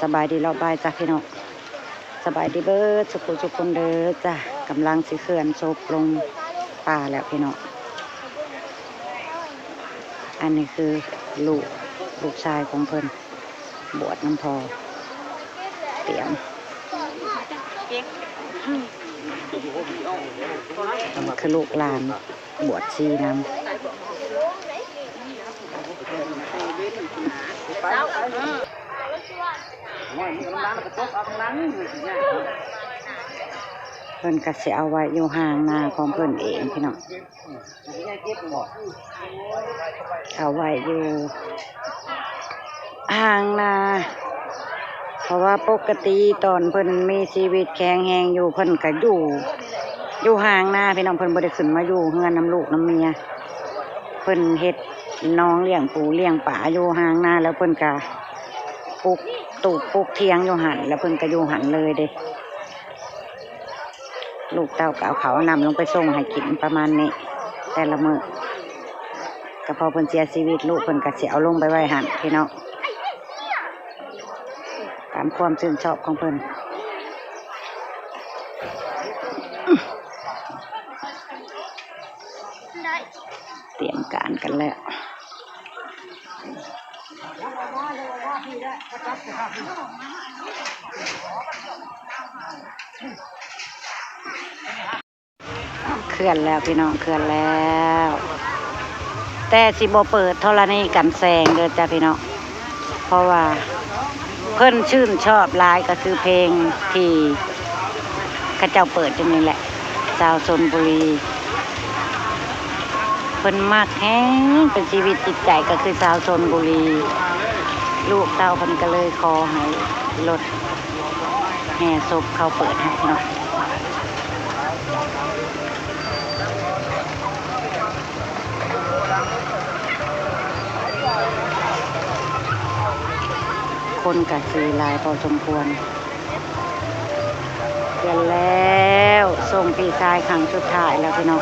ສະບາຍດີລອບບ່າຍຈ້າພີ່ນ້ອງ ສະບາຍດີເບີດສຸຂູສຸຄົນເດີຈ້າ. ກຳລັງຊິເຄື່ອນສົບລົງປ່າແລ້ວພີ່ນ້ອງ. ອັນນີ້ຄືລູກ ລູກຊາຍຂອງເພິ່ນ ບວດນຳພໍ່ ຕຽມ ອັນນີ້ຄືລູກຫຼານ ບວດຊີນຳ. ເພິ່ນກະຊິເອົາໄວ້ຢູ່ຮ່າງນາຂອງເພິ່ນເອງພີ່ນ້ອງ ເອົາໄວ້ຢູ່ຮ່າງນາ ເພາະວ່າປົກກະຕິຕອນເພິ່ນມີຊີວິດແຂງແຮງຢູ່ ເພິ່ນກະຢູ່ ຢູ່ຮ່າງນາພີ່ນ້ອງ ເພິ່ນບໍ່ໄດ້ຂຶ້ນມາຢູ່ເຮືອນນຳລູກນຳເມຍ. ເພິ່ນເຮັດໜອງລ້ຽງປູລ້ຽງປາຢູ່ຮ່າງນາ ແລ້ວເພິ່ນກະປຸກຕູບປຸກຖຽງຢູ່ຫັ້ນ ແລ້ວເພິ່ນກະຢູ່ຫັ້ນເລີຍເດ້. ລູກເຕົ້າກະເອົາເຂົ້າເອົານ້ຳລົງໄປສົ່ງໃຫ້ກິນປະມານນີ້ແຕ່ລະມື້. ກະພໍເພິ່ນເສຍຊີວິດ ລູກເພິ່ນກະຊິເອົາລົງໄປໄວ້ຫັ້ນພີ່ນ້ອງ ຕາມຄວາມຊື່ນຊອບຂອງເພິ່ນ. ຕຽມການກັນແລ້ວ ເຄື່ອນແລ້ວພີ່ນ້ອງ ເຄື່ອນແລ້ວ ແຕ່ຊິບໍ່ເປີດທໍລະນີກັນແສງເດີຈ້າພີ່ນ້ອງ. ເພາະວ່າເພິ່ນຊື່ນຊອບຫຼາຍ ກະຄືເພງທີ່ເຂົາເຈົ້າເປີດຢູ່ນີ້ແຫຼະ ຊາວຊົນບຸລີ ເພິ່ນມັກແຮງ ເປັນຊີວິດຈິດໃຈ ກະຄືຊາວຊົນບຸລີ. ລູກເຕົ້າເພິ່ນກະເລີຍຂໍໃຫ້ລົດແຫ່ສົບເຂົາເປີດໃຫ້ເນາະ. ຄົນກະຊິຫຼາຍພໍສົມຄວນ. ເຄື່ອນແລ້ວ ສົ່ງພີ່ຊາຍຄັ້ງສຸດທ້າຍແລ້ວພີ່ນ້ອງ.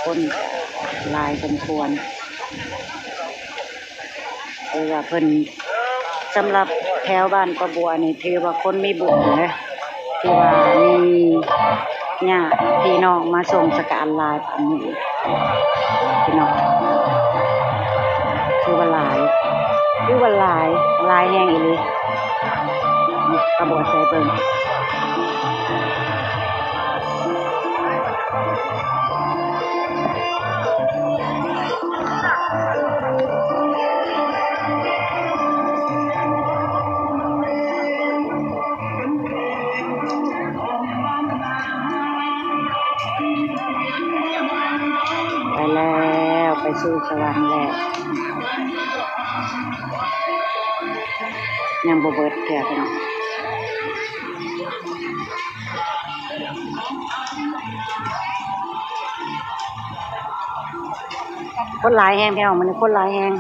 ຄົນຫຼາຍສົມຄວນ. ຖືວ່າເພິ່ນ ສຳລັບແຖວບ້ານປາບົວນີ້ ຖືວ່າຄົນມີບຸນເດ້ ທີ່ວ່າມີຍາດພີ່ນ້ອງມາສົ່ງສະການຫຼາຍປານນີ້ພີ່ນ້ອງ. ຖືວ່າຫຼາຍ ຖືວ່າຫຼາຍ ຫຼາຍແຮງອີ່ຫຼີ. ກະບໍ່ໃສ່ເບິ່ງ. ໄປແລ້ວ ໄປສູ່ສະຫວັນແລ້ວ. ຍັງບໍ່ເບິດເທື່ອພີ່ນ້ອງ. ຄົນຫຼາຍແຮງພີ່ນ້ອງ ມື້ນີ້ຄົນຫຼາຍແຮງ.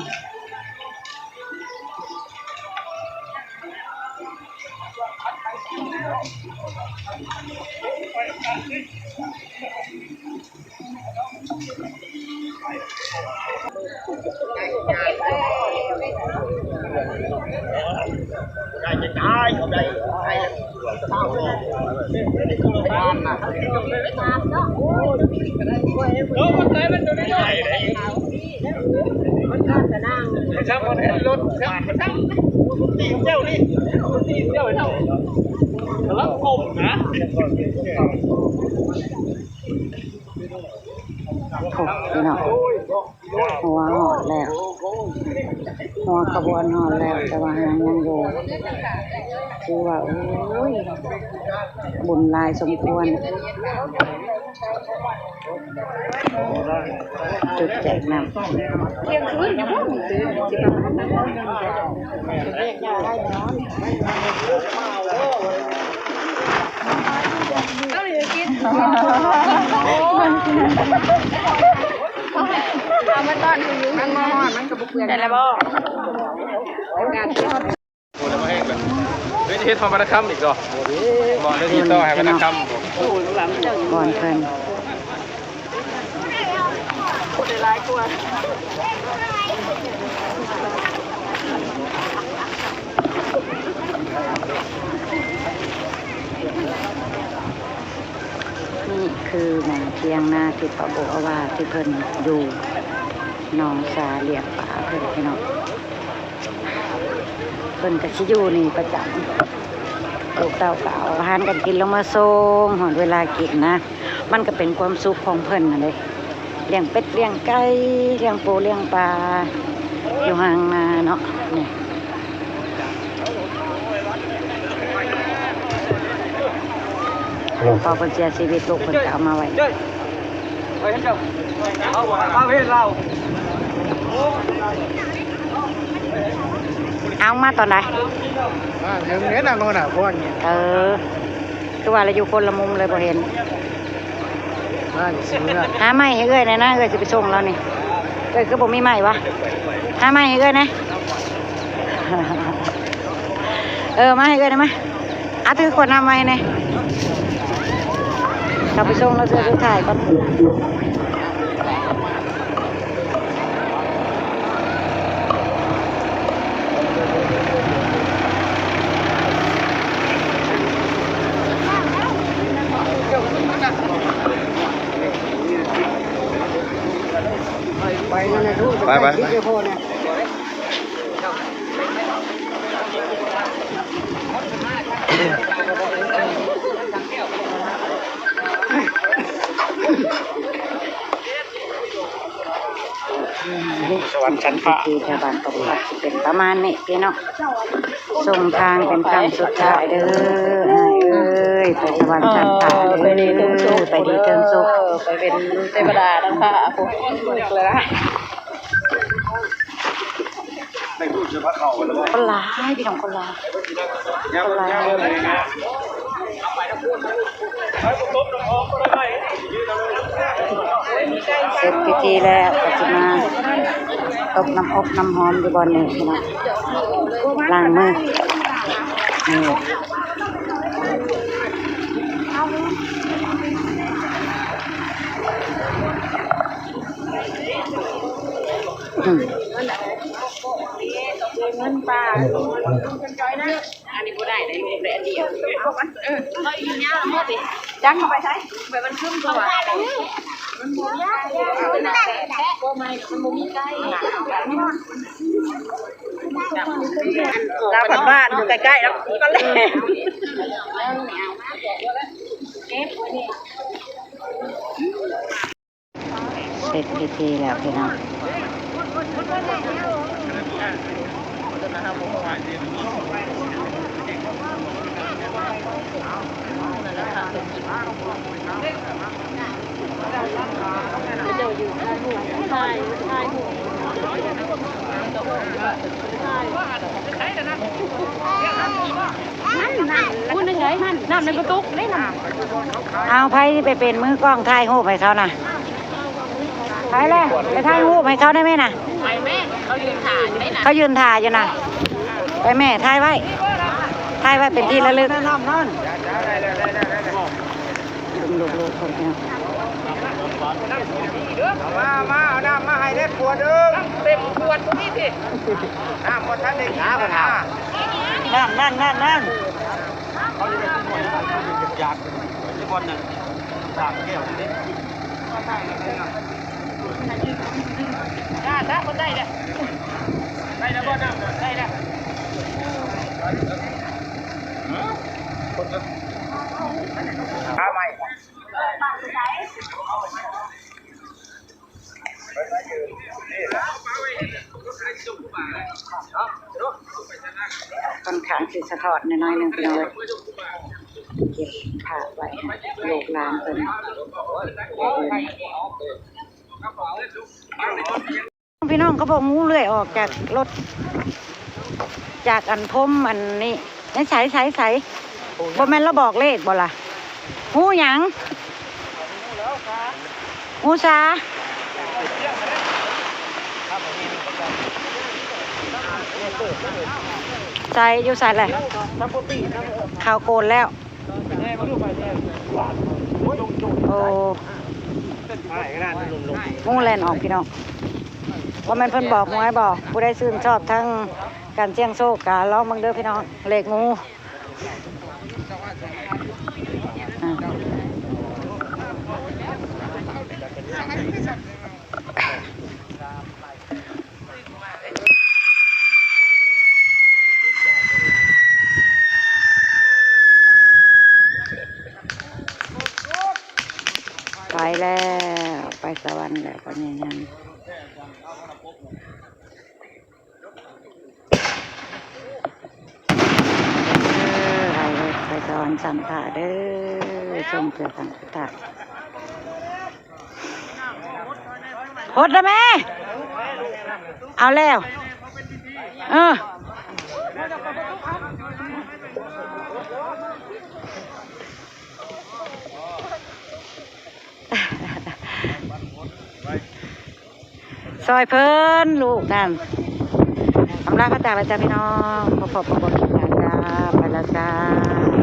ໂອ້ ພີ່ນ້ອງ ຫົວຮອດແລ້ວ ຫົວຂະບວນຮອດແລ້ວ ແຕ່ວ່າຫາງຍັງຢູ່. ຖືວ່າ ໂອ້ຍ ບຸນຫຼາຍສົມຄວນ. ຈຸດແຈກນ້ຳ ທ່ຽງຄືນຢູ່ບໍ່? ເອົາມາຕ້ອນ ມັນມາຮອດ ມັນກະບໍ່ເປື້ອນ ໄດ້ແລ້ວບໍ່? ເຮັດຮອດວັດນະຄຳອີກເນາະ ບໍ່ໄດ້ຕິດຕໍ່ໃຫ້ວັດນະຄຳ ກ່ອນເພິ່ນ ຫຼາຍກວ່າ. ນີ້ຄືໝ່ອງຖຽງນາທີ່ປ້າບົວວ່າ ທີ່ເພິ່ນຢູ່ໜອງສາລ້ຽງປາເພິ່ນ ພີ່ນ້ອງ. ເພິ່ນກໍຊິຢູ່ນີ້ປະຈຳ. ລູກເຕົ້າກໍເອົາອາຫານການກິນລົງມາສົ່ງ ຮອດເວລາກິນນະ. ມັນກໍເປັນຄວາມສຸກຂອງເພິ່ນຫັ້ນເດ້ ລ້ຽງເປັດລ້ຽງໄກ່ ລ້ຽງປູລ້ຽງປາ ຢູ່ຮ່າງນາເນາະ. ນີ້ ພໍເພິ່ນເສຍຊີວິດ ລູກເພິ່ນກໍເອົາມາໄວ້. ເອົາມາຕອນໃດ? ມາເຖິງເດ້ ນັ່ງໂນ່ນນະ ພວກນີ້. ເອີ ຄືວ່າລະຢູ່ຄົນລະມຸມເລີຍບໍ່ເຫັນ. ມາຊິເມືອ ຫາໄມ້ໃຫ້ເອື້ອຍແດ່ນະ ເອື້ອຍຊິໄປສົ່ງລາວນີ້. ເອື້ອຍຄືບໍ່ມີໄມ້ວະ? ຫາໄມ້ໃຫ້ເອື້ອຍແດ່. ເອີ ມາໃຫ້ເອື້ອຍແດ່ມາ. ອາ ຖືຂວດນ້ຳໄວ້ແດ່ ເຂົ້າໄປສົ່ງລາວເທື່ອສຸດທ້າຍກ່ອນ. ໄປ ໄປ ໄປ. ສະຫວັນຊັ້ນຟ້າ ທີ່ຊາວບ້ານກໍວ່າຊິເປັນປະມານນີ້ພີ່ນ້ອງ. ສົ່ງທາງເປັນຄັ້ງສຸດທ້າຍເດີ ອ້າຍເອີຍ ໄປສະຫວັນຊັ້ນຟ້າເດີ ໄປດີເຖິງສຸກ ໄປເປັນເທວະດານຳພະພຸ້ນ ເລີຍນະ. ຄົນຫຼາຍ ພີ່ນ້ອງ ຄົນຫຼາຍ ຄົນຫຼາຍ. ເສັດພິທີແລ້ວ ກໍຊິມາຕົບນ້ຳອົບນ້ຳຫອມຢູ່ບ່ອນນີ້ພີ່ນ້ອງ ລ້າງມື. ນີ້ ອືມ ເງິນປາ ອັນນີ້ບໍ່ໄດ້ເດ້ ລູກໄດ້ອັນດຽວ. ເອີ ເຂົາອີກຍາວໝົດເດ້ ຈັກເຂົ້າໄປໃສ ໄປມັນຄືນຕົວ ມັນບໍ່ມີໄກ່ ບໍ່ໄມ້ ມັນບໍ່ມີໄກ່. ລາວພັດບ້ານຢູ່ໃກ້ໆ ລາວກໍແລ່ນ ເກັບໄວ້ນີ້. ເສັດພິທີແລ້ວພີ່ນ້ອງ. ເອົາ ໃຜຊິໄປເປັນມືກ້ອງຖ່າຍຮູບໃຫ້ເຂົານະ? ໃຜແຫຼະ ໄປຖ່າຍຮູບໃຫ້ເຂົາໄດ້ໄໝນະ? ໄປແມ່ ເຂົາຢືນຖ້າຢູ່ໄດ້ນະ ເຂົາຢືນຖ້າຢູ່ນະ. ໄປແມ່ ຖ່າຍໄວ້ ຖ່າຍໄວ້ເປັນທີ່ລະລຶກ. ເບິ່ງລູກໆ ເພິ່ນພີ່ນ້ອງ. ມາ ມາ ເອົານ້ຳມາໃຫ້ແດ່ຂວດໜຶ່ງ. ເຕັມຂວດບໍ່ມີຕິ ນ້ຳບໍ່ທັນໄດ້ກິນນະ. ນ້ຳ ນ້ຳ ນ້ຳ ນ້ຳ. ຢາກ ຢູ່ບ່ອນນັ້ນ ສາມແກ້ວນີ້ເດ້. ໄດ້ແລ້ວ ໄດ້ແລ້ວບໍ່ນ້ຳ ໄດ້ແລ້ວ. ຫາໃໝ່. ຂ້ອນຂ້າງຊິສະທ້ອນໜ້ອຍໆ ໜຶ່ງ ພີ່ນ້ອງເອີຍ ເກັບພາບໄວ້ໃຫ້ລູກຫຼານເພິ່ນ. ພີ່ນ້ອງ ເຂົາບອກງູເລື່ອຍອອກຈາກລົດ ຈາກອັນພົມອັນນີ້. ໃສ ໃສ ໃສ ບໍ່ແມ່ນລາວບອກເລກບໍ່ລະ? ງູຫຍັງ? ງູຊາ. ໃສ ຢູ່ໃສແຫຼະ? ເຂົ້າໂກນແລ້ວ. ໂອ້ ງູແລ່ນອອກພີ່ນ້ອງ. ວ່າແມ່ນເພິ່ນບອກຫວຍບໍ່? ຜູ້ໃດຊື່ນຊອບທາງການສ່ຽງໂຊກກະລອງເບິ່ງເດີພີ່ນ້ອງ ເລກງູ. ໄປແລ້ວ ໄປສະຫວັນແລ້ວ ພະຍາຍາມ. ເອີ ໄປເດີ ໄປສະຫວັນສັງຂະເດີ ຊົມເທື່ອສັງຂະ. ຫົດລະແມ່ ເອົາແລ້ວ ເອີ. ຊ່ອຍເພິ່ນລູກນັ້ນ. ອຳລາພາຈາກແລ້ວຈ້າພີ່ນ້ອງ ພໍ້ກັນຄລິບໜ້າຈ້າ ໄປແລ້ວຈ້າ.